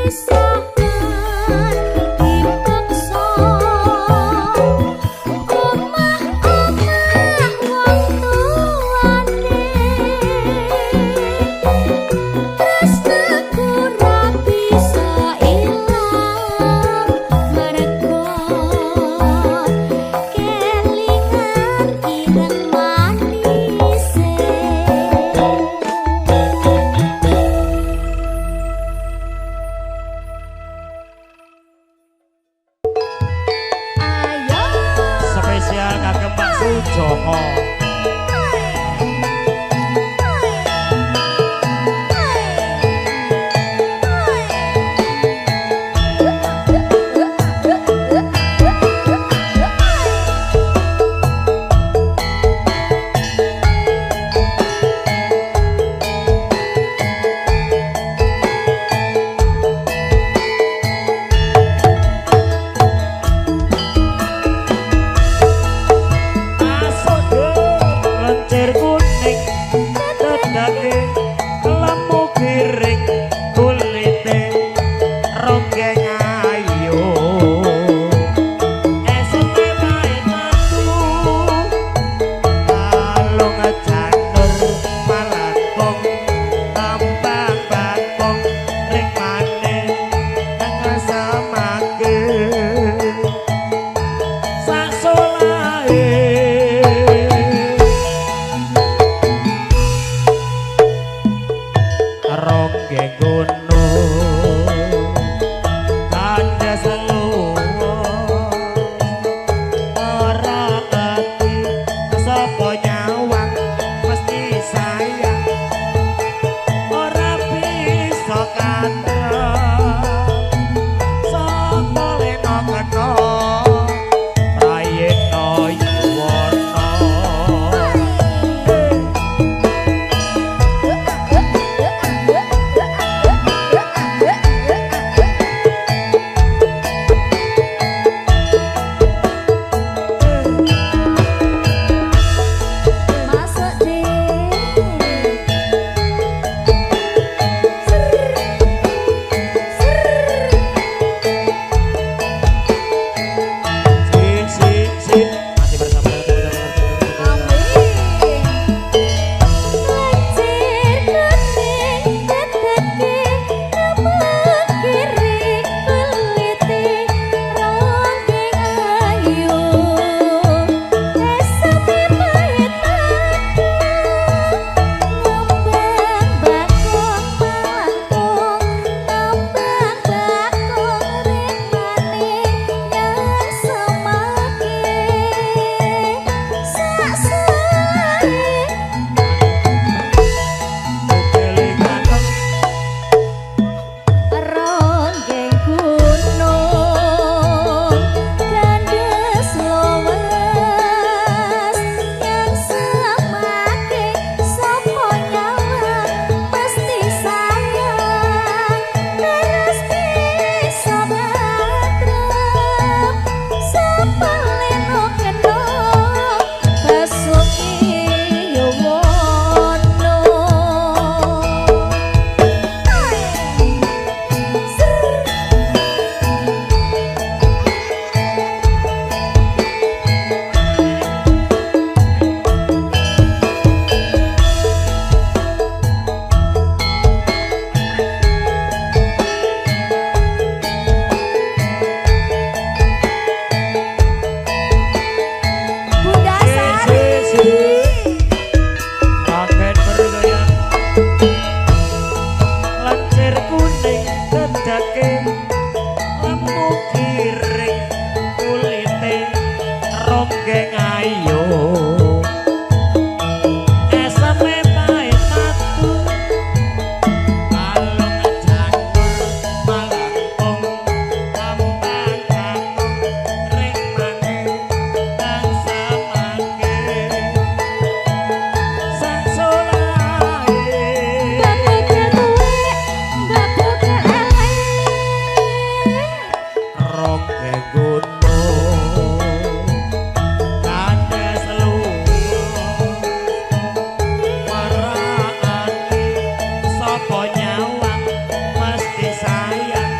Pisahan dipaksa omah-omah wong tuane tresnaku ra bisa ilang mergo kelingan ireng manise. Ayo. Spesial kagem Pak Sujoko. Masuk lencir kuning tedake lemu giring kulite ronggeng ayu eseme pait matu kalung janur malakong tambang bakong rikmane nang samake sasolahe. Ronggeng gunung kandas luwes ora ngerti sapa nyawang mesti sayang ora bisa katrep sapa lena kena prayitna yuwana. Masuk deh. Si si si masih bersama Amin. Lencir kuning teteke lemu giring kulite ronggeng ayu eseme pait matu ngembang bakung malangkung ngembang bakung rikmane yang semake sak selae. Ronggeng gunung kandes luwes yang semake sapa nyawang mesti sayang terus bisa katrep sapa leno kena basuki yowono. Bunda Sari. Raket bergoyang lencir kuning tedake lemu giring kulite ronggeng ayu eseme pait matu kalung janur malangkung kembang kakung rikmane nang samake sak solahe. Babogal tuwek, babogal elek. Ronggeng gunung kandes luwes marake sapa nyawang mesti sayang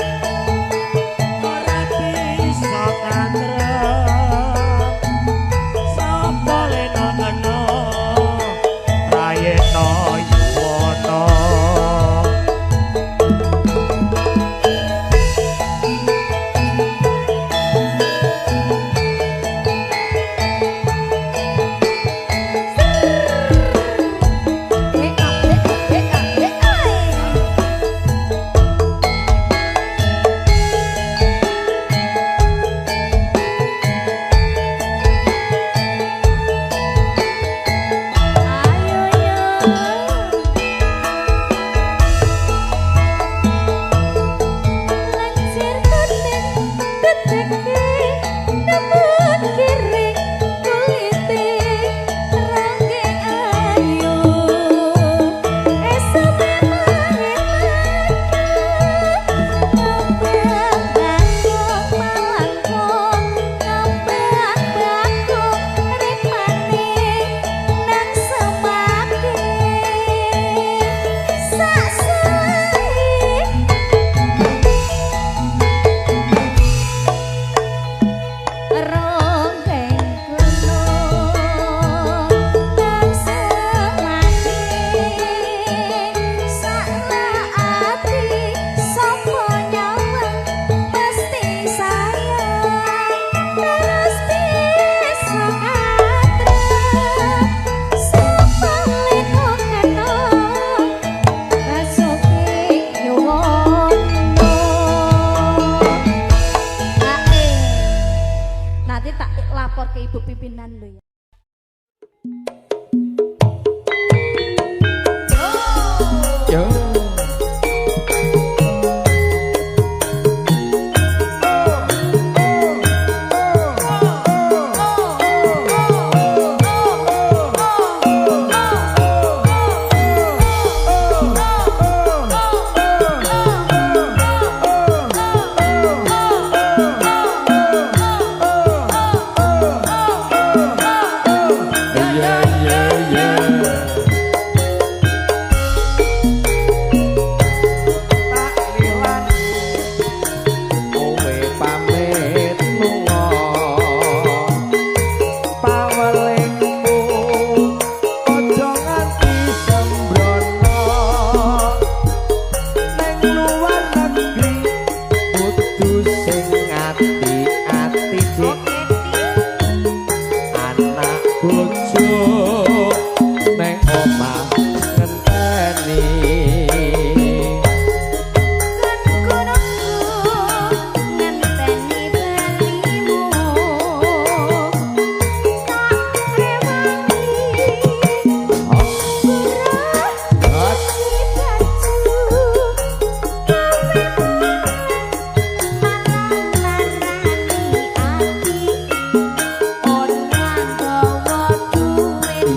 Ayunan lho ya. Yo. Yeah, yeah, yeah. Tak lilani kowe pamit lunga, pawelingmu aja nganti sembrono. Neng luar negeri kudu sing ati-ati dik, anak bojo neng omah ngenteni.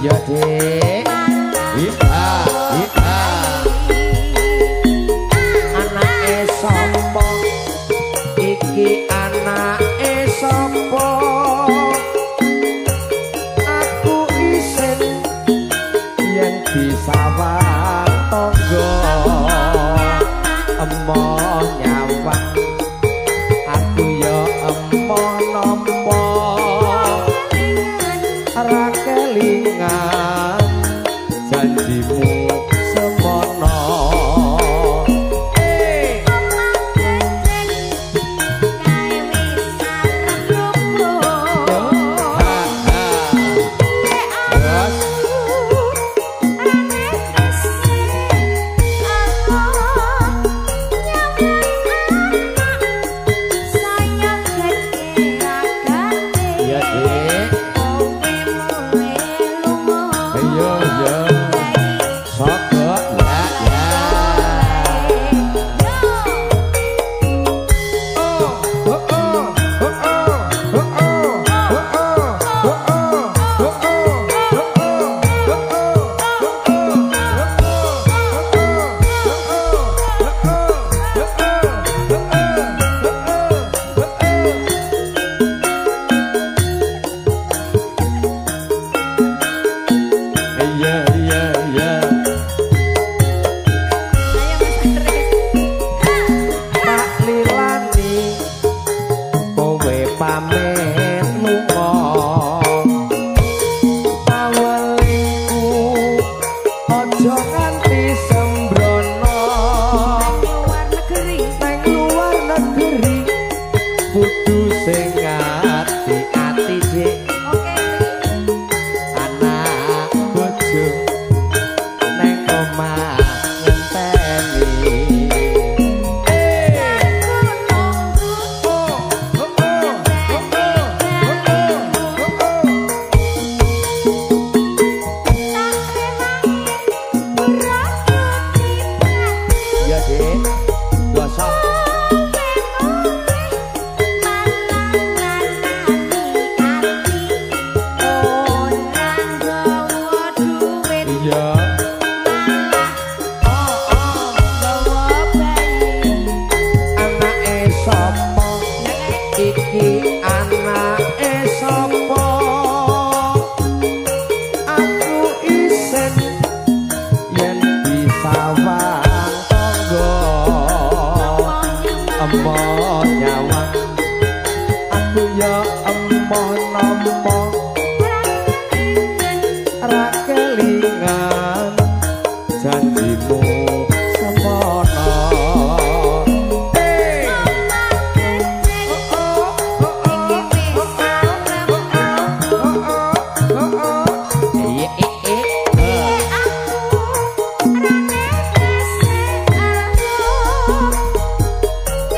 Iya, Dik. Iya, iya. Anake sapa? Iki anake sapa? Aku isin yen disawang tangga. Emoh nyawang, aku ya emoh nampa. Ra kelingan janjimu semono. Ha ha. Terus iya, Dik. Iya, iya. Sogok ya, ya. Oh, oh, oh, oh, oh, oh, oh, oh, oh, oh, Iya, iya, iya. Tak lilani kowe pamit lunga, pawelingku aja nganti sembrono. Neng luar negeri kudu sing ati-ati dik, anak bojo neng omah ngenteni. Iya, Dik. Gosok. Iya. Anake sapa? Iki anake sapa? Aku isin yen disawang tangga. Emoh nyawang, aku ya emoh nampa. Ra kelingan janjimu semono. Iya, eh, eh.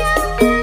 Aku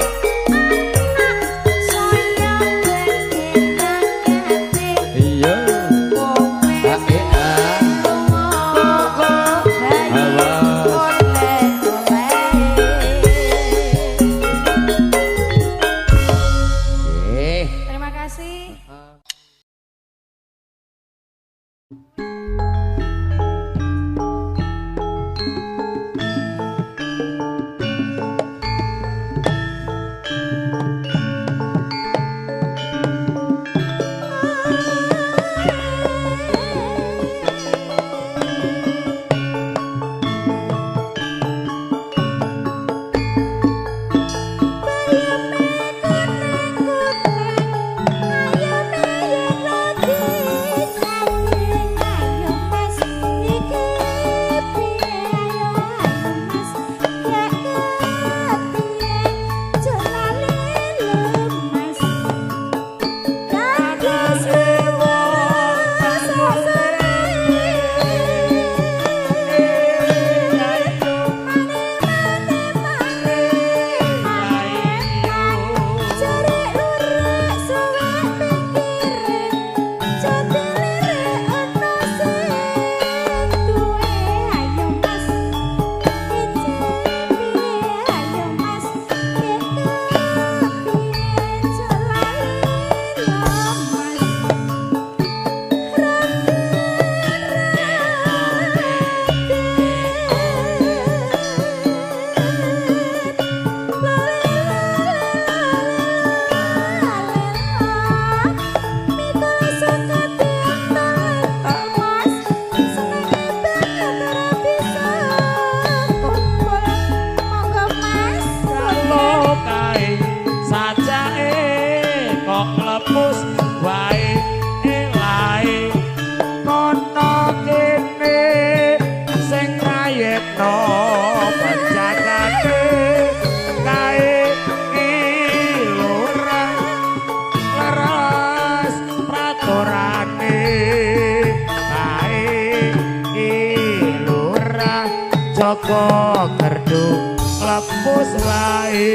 Jaga gerdu lepus wae.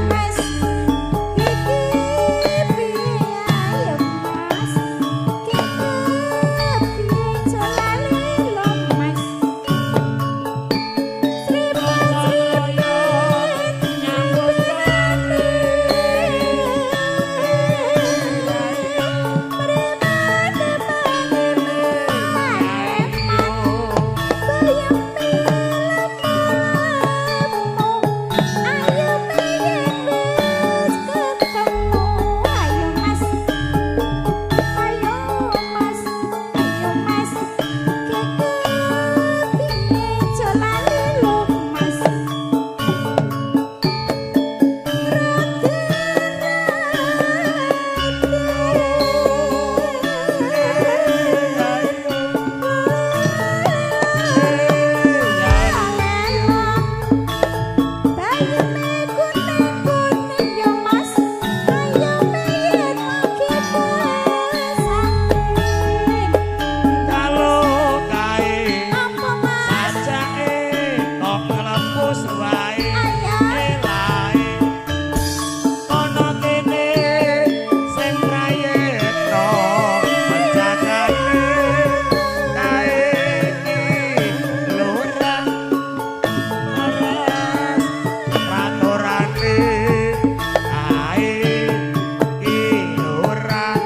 Mas iki piye ayo Mas iki piye jolale lo Mas Kalau kae sajake kok nglepus wae. Elae kono kene sing prayekno penjagane kae iki lurah aras praturane kae iki lurah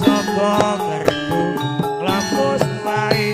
jaga gerdu nglepus wae.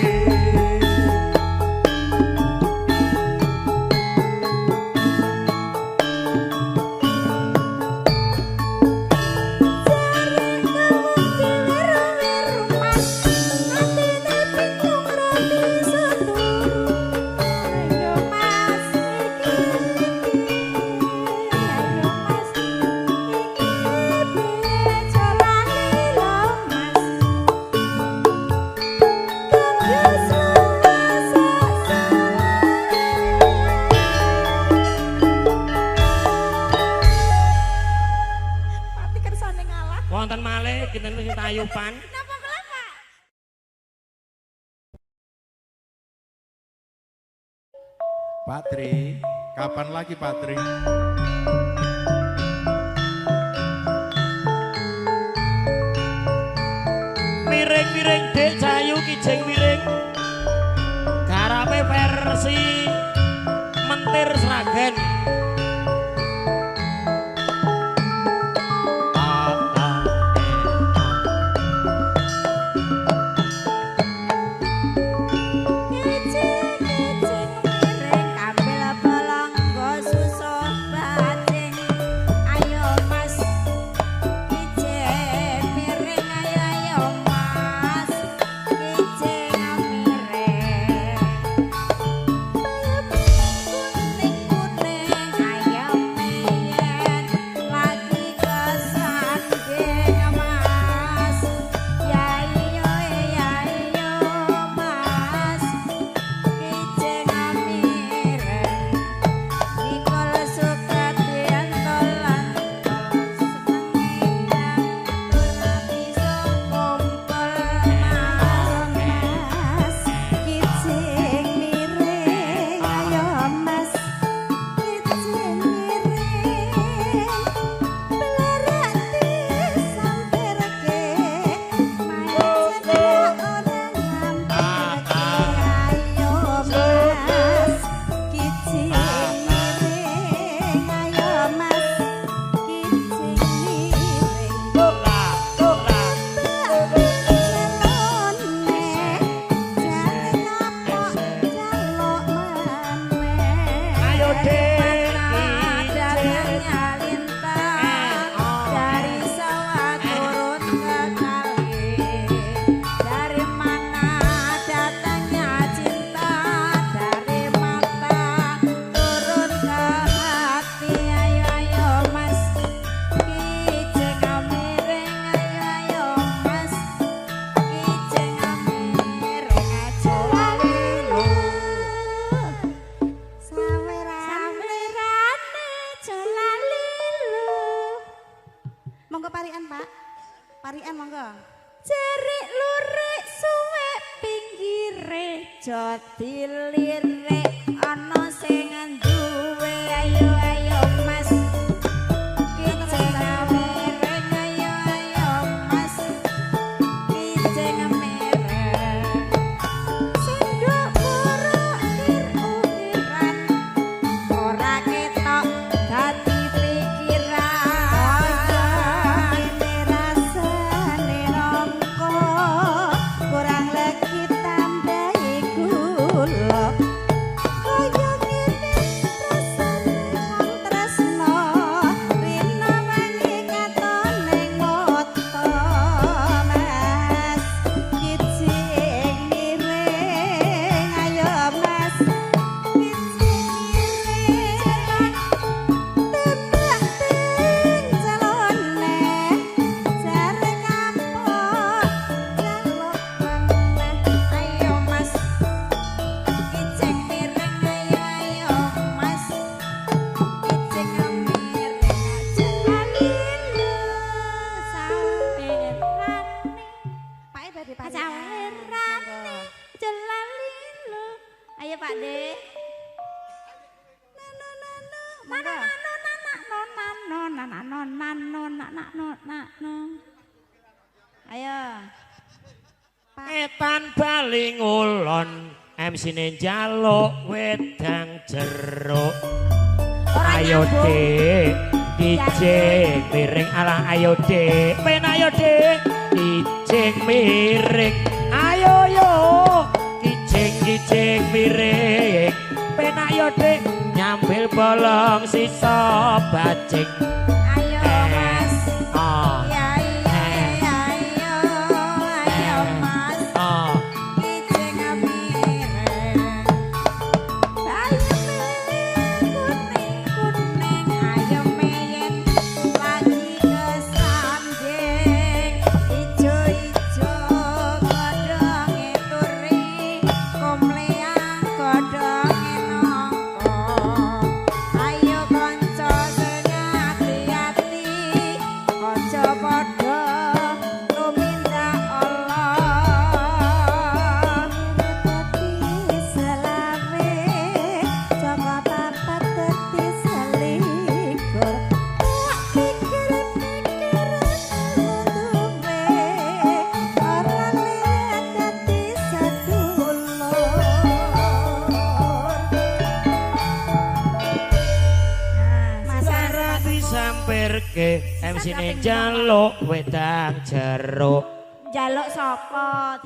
Pati kersane ngalah. Wonten malih kinten sing tayupan. Napa malih, Pak? Pak Tri, kapan lagi Pak Tri? Miring-miring Dek Jayu kijing miring. Garape versi Mentir Sragen. A A E A. Kicing-kicing miring kambil pelanggo susuh bacing. Ayo Mas, kicing miring ayo ayo Mas, kicing miring. Kuning-kuning ayam meyen lagi kesanding Mas. Ya iyo ya iyo Mas. Kijing miring Nikol sukadian tolan seneng ora bisa kumpul Mas. Kijing miring ayo Mas kijing miring blerek disamperke main cedak ora ngampirke ayo Mas kijing miring ayo Mas kijing miring Ora, ora. Ayo Dek Datangnya lintang dari sawah turun ke kali. Dari mana datangnya cinta? Dari mata turun ke hati. Ayo ayo Mas, kijing miring. Ayo ayo Mas, kijing miring aja lali lu. Sawerane aja lali lu. Monggo parian, Pak. Parian monggo. Jerik lurik suwek pinggire aja dilirik. nanakno nano nakno nakno. Ayo. Etan bali ngulon MC-ne njaluk wedang jeruk. Ayo Dik, kijing miring alah ayo Dik, men ayo Dik, kijing miring. Ayo yo, kijing kijing miring. Men ayo Dik, nyambil bolong sisa bajing. Ayo Mas. Ah. Ya iya ayo ayo Mas. Ah. Kijing miring. Ayeme kuning kuning ayo meyen lagi kesanding ijo ijo godhonge turi komleang godhonge nangka. Ayo kanca sing ati-ati aja padha tumindak Allah. Dadi selawe joko papat dadi selikur. Tak pikir-pikir duwe ora lihat dadi sedulur. Mas Ora disampirke MC-ne njaluk wedang jeruk. njaluk sapa?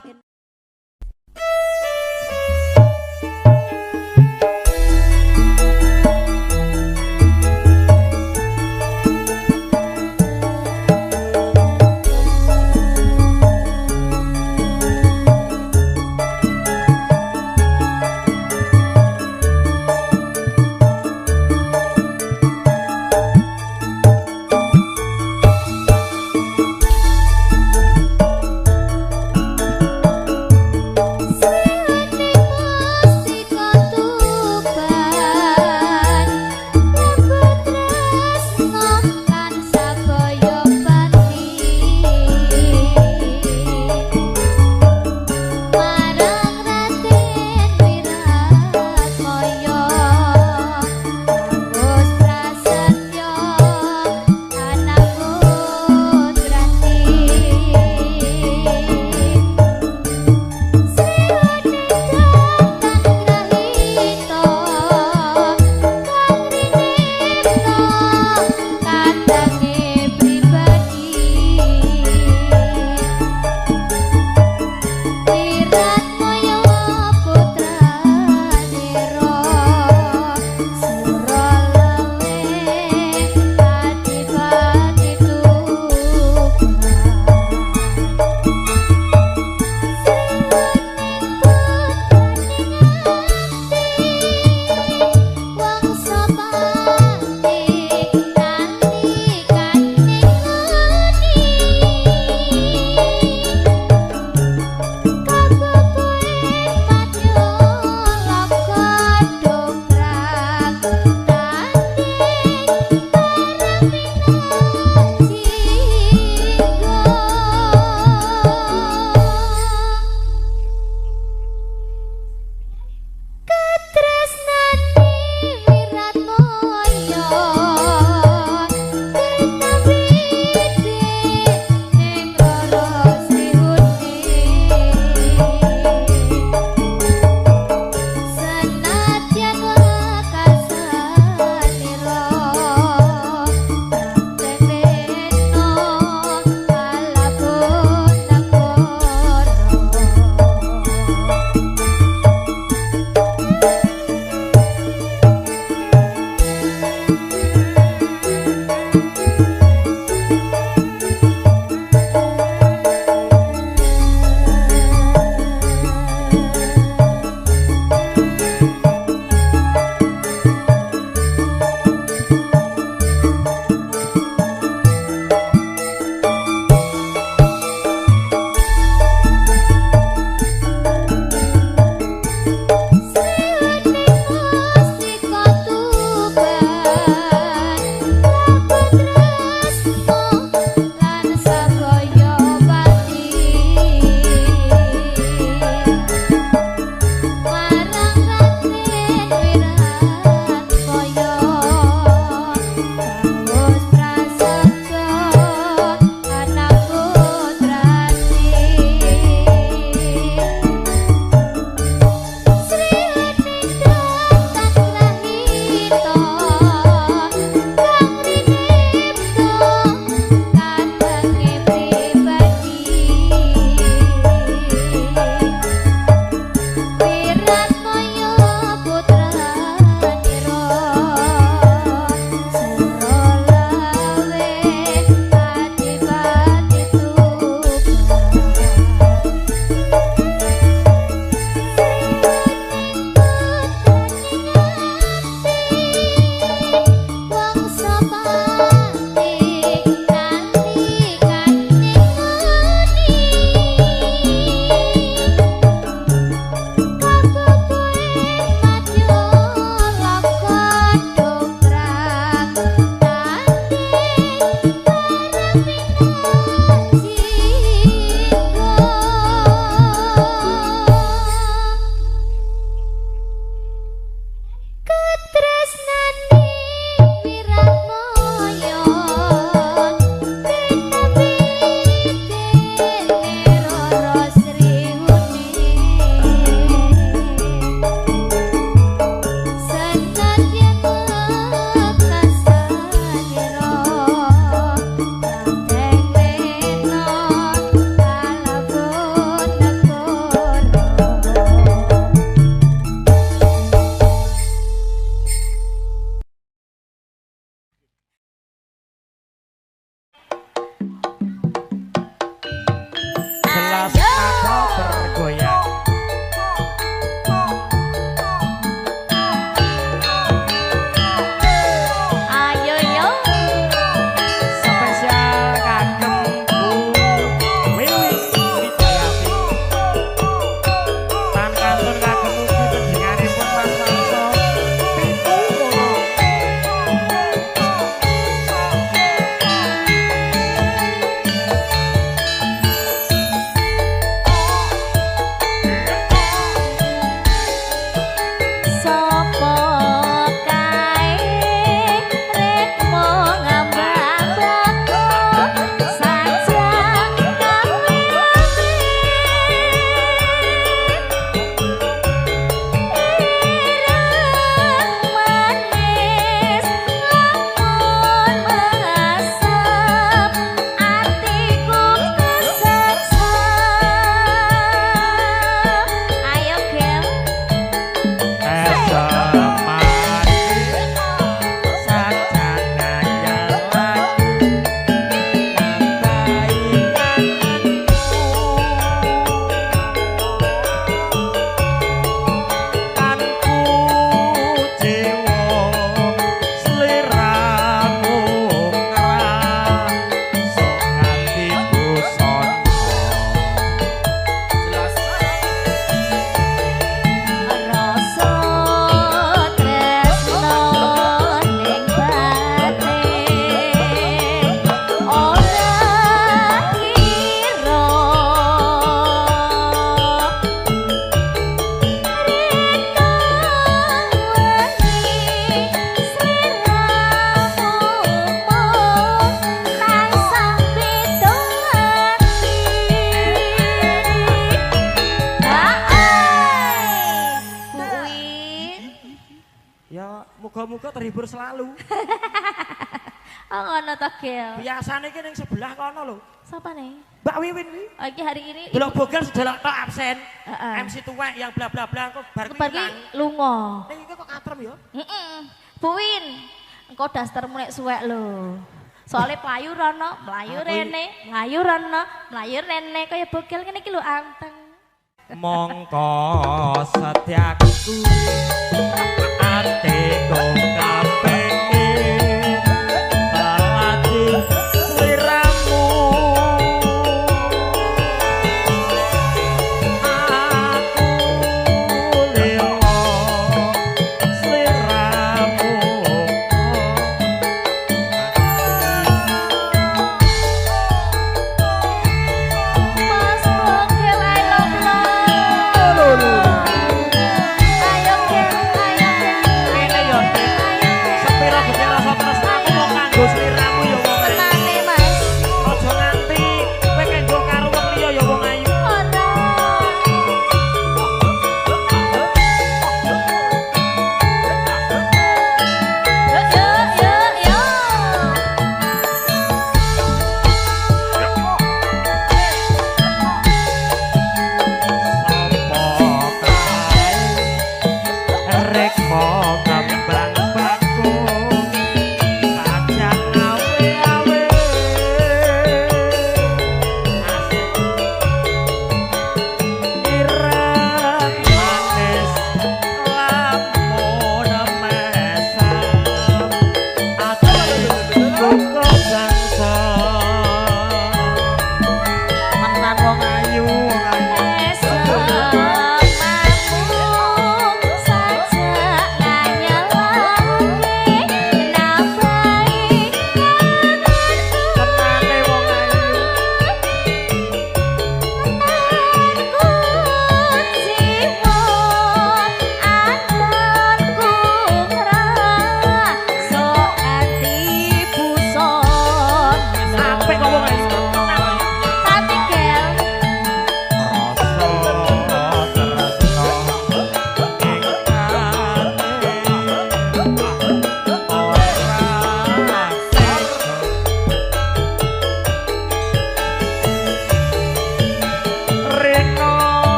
Muga-muga terhibur selalu. Oh ngono to, Gel. Biasane iki ning sebelah kono lho. Sapa nih? Mbak Wiwin kuwi. Oh, iki hari ini Delok bogel sedelok tok absen. Heeh. MC tuwek yang bla bla bla kok bar kuwi Bar kuwi ilang. lunga. Ning iki kok katrem ya. Heeh. Bu Win, engko dastermu nek suwek lho. Soale mlayu rono, mlayu rene, mlayu rono, mlayu rene kaya bogel ngene iki lho anteng. Mongko setyaku ati